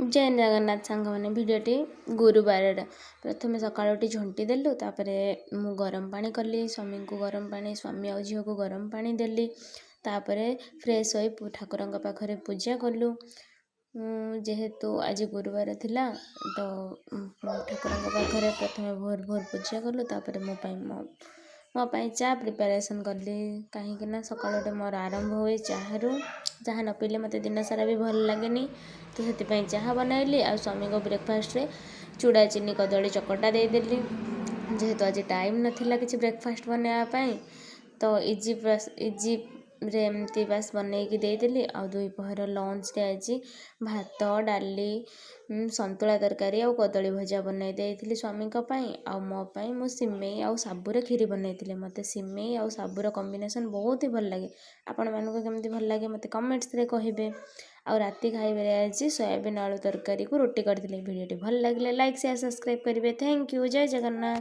ଜୟ ଜଗନ୍ନାଥ ସାଙ୍ଗମାନେ। ଭିଡ଼ିଓଟି ଗୁରୁବାରର। ପ୍ରଥମେ ସକାଳୁ ଉଠି ଝୁଣ୍ଟି ଦେଲୁ। ତାପରେ ମୁଁ ଗରମ ପାଣି କଲି, ସ୍ୱାମୀଙ୍କୁ ଗରମ ପାଣି, ସ୍ୱାମୀ ଆଉ ଝିଅକୁ ଗରମ ପାଣି ଦେଲି। ତାପରେ ଫ୍ରେଶ୍ ହୋଇ ଠାକୁରଙ୍କ ପାଖରେ ପୂଜା କଲୁ। ଯେହେତୁ ଆଜି ଗୁରୁବାର ଥିଲା, ତ ଠାକୁରଙ୍କ ପାଖରେ ପ୍ରଥମେ ଭୋର ଭୋର ପୂଜା କଲୁ। ତାପରେ ମୋ ପାଇଁ ମୋ ମୋ ପାଇଁ ଚା ପ୍ରିପାରେସନ୍ କଲି, କାହିଁକିନା ସକାଳୁ ଉଠି ମୋର ଆରମ୍ଭ ହୁଏ ଚାହାରୁ। ଚାହା ନ ପିଇଲେ ମୋତେ ଦିନସାରା ବି ଭଲ ଲାଗେନି, ତ ସେଥିପାଇଁ ଚାହା ବନାଇଲି। ଆଉ ସ୍ୱାମୀଙ୍କ ବ୍ରେକଫାଷ୍ଟରେ ଚୁଡ଼ା, ଚିନି, କଦଳୀ ଚକଟା ଦେଇଦେଲି। ଯେହେତୁ ଆଜି ଟାଇମ୍ ନଥିଲା କିଛି ବ୍ରେକଫାଷ୍ଟ ବନାଇବା ପାଇଁ, ତ ଇଜିରେ ଏମିତି ବାସ୍ ବନେଇକି ଦେଇଦେଲି। ଆଉ ଦ୍ୱିପହର ଲଞ୍ଚରେ ଆଜି ଭାତ, ଡାଲି, ସନ୍ତୁଳା ତରକାରୀ ଆଉ କଦଳୀ ଭଜା ବନେଇ ଦେଇଥିଲି ସ୍ୱାମୀଙ୍କ ପାଇଁ। ଆଉ ମୋ ପାଇଁ ମୁଁ ସିମେଇ ଆଉ ସାବୁରେ କ୍ଷୀରି ବନେଇଥିଲି। ମୋତେ ସିମେଇ ଆଉ ସାବୁର କମ୍ବିନେସନ୍ ବହୁତ ହି ଭଲ ଲାଗେ। ଆପଣମାନଙ୍କୁ କେମିତି ଭଲ ଲାଗେ, ମୋତେ କମେଣ୍ଟସରେ କହିବେ। ଆଉ ରାତି ଖାଇବାରେ ଆଜି ସୋୟାବିନ୍ ଆଳୁ ତରକାରୀକୁ ରୁଟି କରିଥିଲି। ଭିଡ଼ିଓଟି ଭଲ ଲାଗିଲେ ଲାଇକ୍, ସେୟାର, ସବସ୍କ୍ରାଇବ୍ କରିବେ। Thank you. Jay Jagannath.